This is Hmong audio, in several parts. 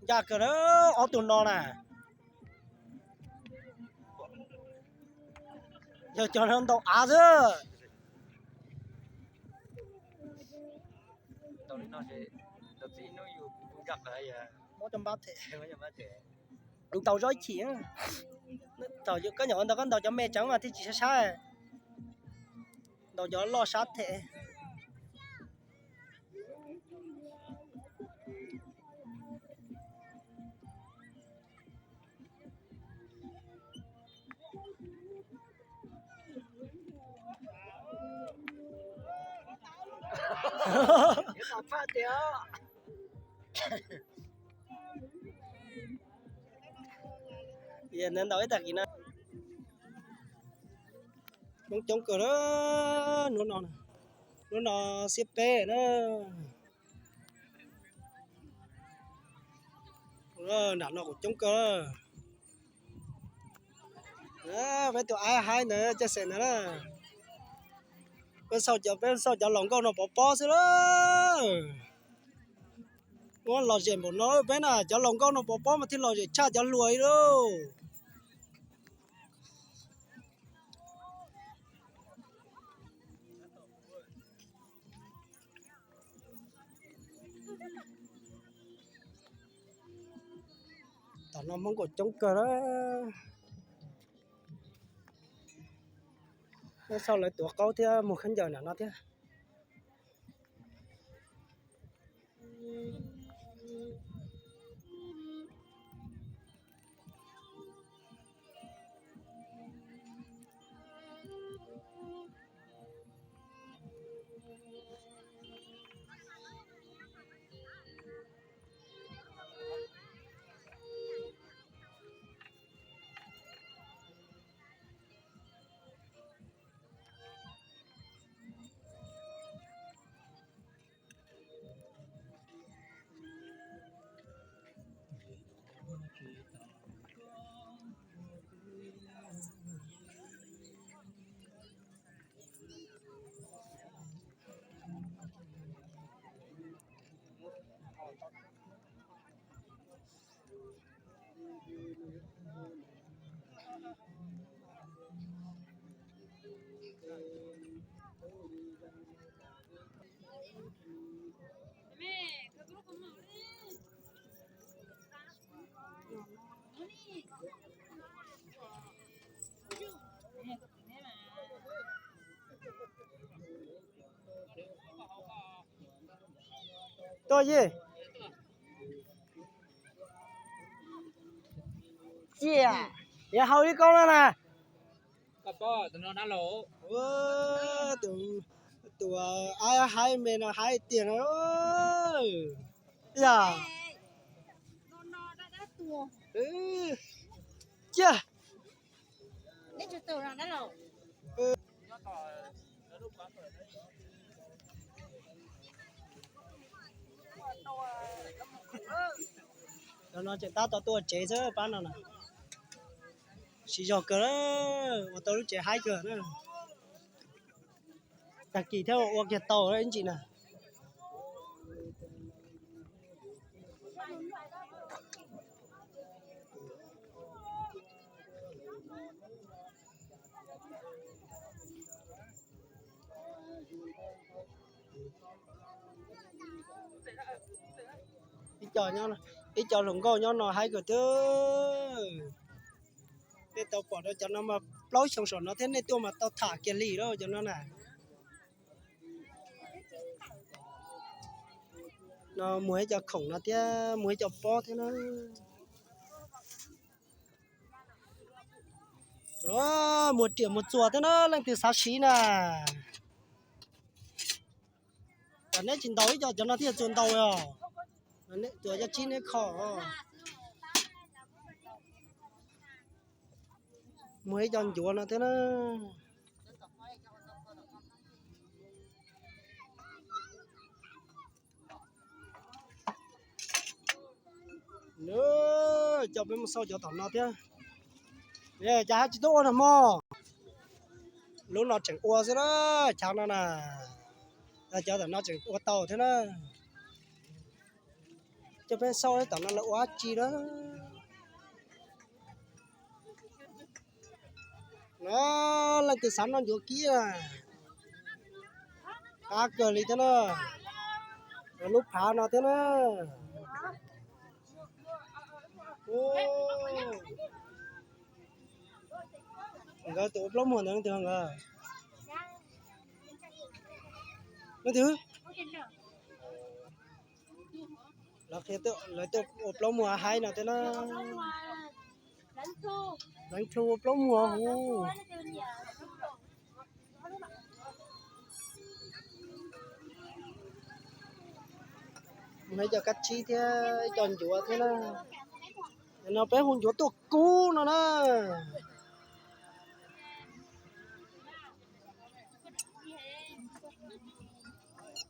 Ncaj kawg na, ob tug no na. Yog cov no ntau av xwb. Mob cov npab them. Ntaus zoj ib chim. Thaum koj nyom ua ntawd koj ntaus cov me tseev mas thiaj tsis sab sab. Ntaus cov loj sab them. Ntawd ntaus ib tag kis na. Coob coob kawg na, hnub no, hnub no xiab peb na. Nram no kuj coob kawg. Peb tus aib haib ntawd caj xeem ntawd na. Peb xauj cov, peb xauj cov laus nkauj no pov pob xwb lawm. Muab lom zem npaum no peb na, cov laus nkauj no pov pob mas thiaj lom zem tshaj cov hluas li lauj. Tam no Hmoob kuj coob kawg na. Nyob sau lawv tuav qaub thiab mus khaub ncaws nram no thiab. Tuaj yij. Cia, yuav hau ib koob no na. Tus aib haib me no haib tiag no. Yog. Cia. Cov no tseem tab tom tuaj tsev xwb pab no na. Siv zog kawg, ua tau lub tsev haib kawg na. Tag kis thiab ua kiag tau ib ntsis na. Ib co hluas nkauj nyob no haib kawg thiab. Peb tau pom rau cov no mas plaub xyoo saum no thiab nej tuaj mas tau tham kiag li lauj cov no na. No muag ib co khoom no thiab muag ib co pob thiab na. Muag riam muag txuas thiab na, leej twg xav siv na. Tam neb tsis ntaus ib co cov no thiaj txuas ntaus os. Tsuas cov tsib neb kho. Muag ib co ncuav no thiab na. Coj peb mus xauj cov tom no thiab. Cas hab tsis tub ua no mog. Lub no tseem ua xwb na, chav no na. Cov tom no tseem ua tau thiab na. Coj peb saib tom no lawv ua dab tsi na. No, leej twg xav noj ncuav kib na, qab kawg li thiab na. Lub phav no thiab na. Nkawd tus ua plaub muag ntawd leej twg nkawd? Leej twg? Lawv qhia lawv tuaj ua plaub muag haib no thiab na. Leej twg ua plaub muag huv. Mus ib co kab tsib thiab ib co ncuav thiab na. No peb hu ncuav tuaj kub no na.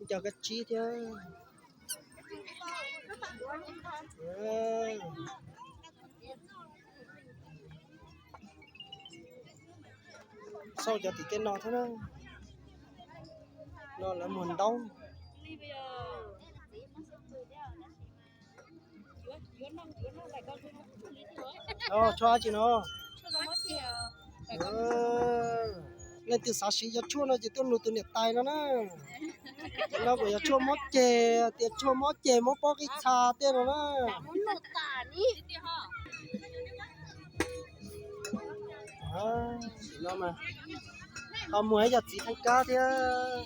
Ib co kab tsib thiab. Xauj cov tim tej no thiab na. No lawv muag ntaub. Tshuaj dab tsi no? Leej twg xav siv cov tshuaj no ces tuaj nug tus niam tais no na. No kuj yog tshuaj mob ceg, tias tshuaj mob ceg mob pob qij txha tej no na. Ho muag ib co txiv theej kab thiab.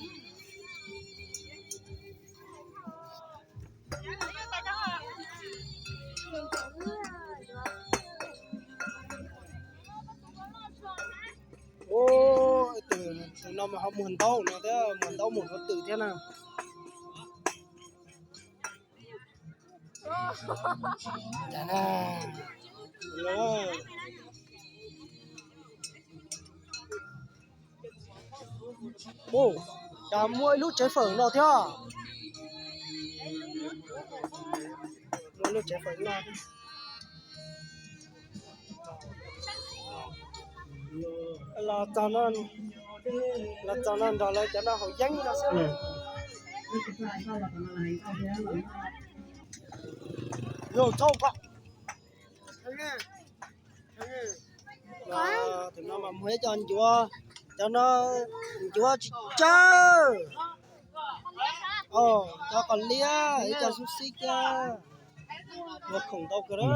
Tus no mas ho muag ntaub no thiab, muag ntaub muag ntaub twm thiab na. Cas muaj ib lub tsev fawm no thiab. Muaj lub tsev fawm no. Los txog no nrog lawv cov no haus yeeb no xwb. Yog txhob kom. Tus no mas muag ib co ncuav, cov no ncuav tsis tsawg. Cov qos liab ib co xub xib thiab. Muag khoom ntau kawg na.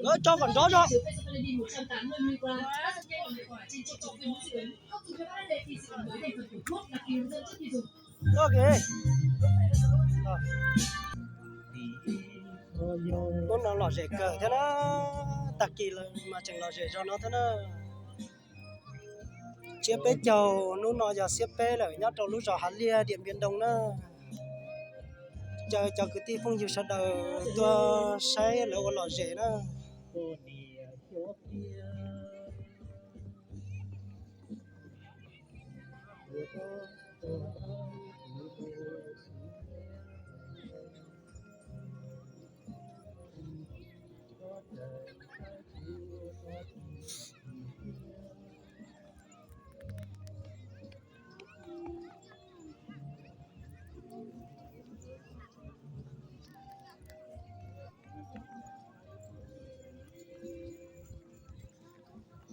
Lawv tso kom nrov tso. Hnub no lom zem kawg thiab na, tag kis lawm mas tseem lom zem zog no thiab na. Tsiab peb caug, hnub no yog xiab peb lawm nyob rau lub zos Hav Liaj Diam Npiam Ntoo na. Caw cov kwv tij phooj ywg sawv daws tuaj saib lawv ua lom zem na.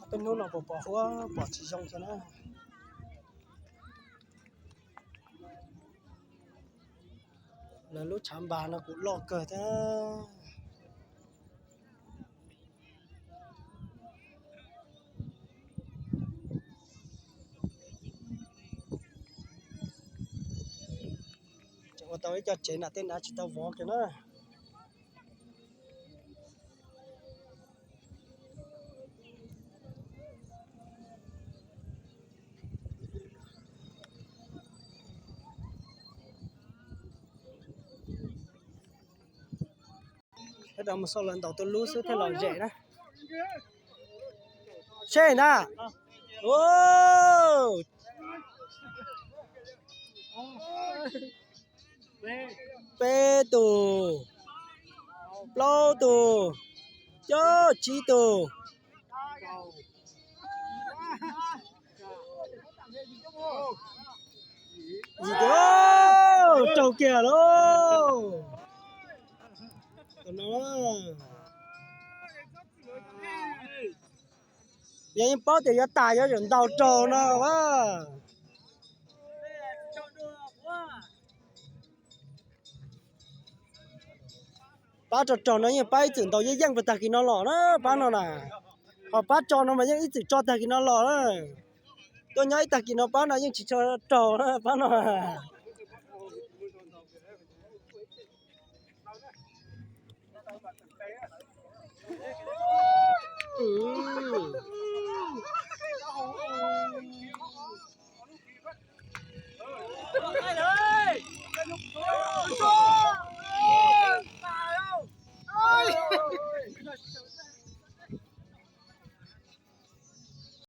Ob peb hnub no puas pom huab pom tsis zoo thiab na. Lawv lub tshav npas no kuj loj kawg thiab. Tseem ua tau ib co tsev nram tej nrad tsis tau vov kiag na. Sawv daws mus xauj lawv ntaus tuj lub xwb thiaj lom zem na. Seb na. Peb tus, plaub tus, coj tsib tus. Ntsis tias raug kiag lauj. Yog yeej paub tias yuav tas yuav tsum ntaus raug no a. Pab rau raug no yeej pab ib txwm ntaus yeej yeej puas tag kis no los na pab no na. Ho pab tso no mas yeej ib txwm tso tag kis no los na. Tuaj nyob ib tag kis no pab no yeej tsis tso raug na pab no.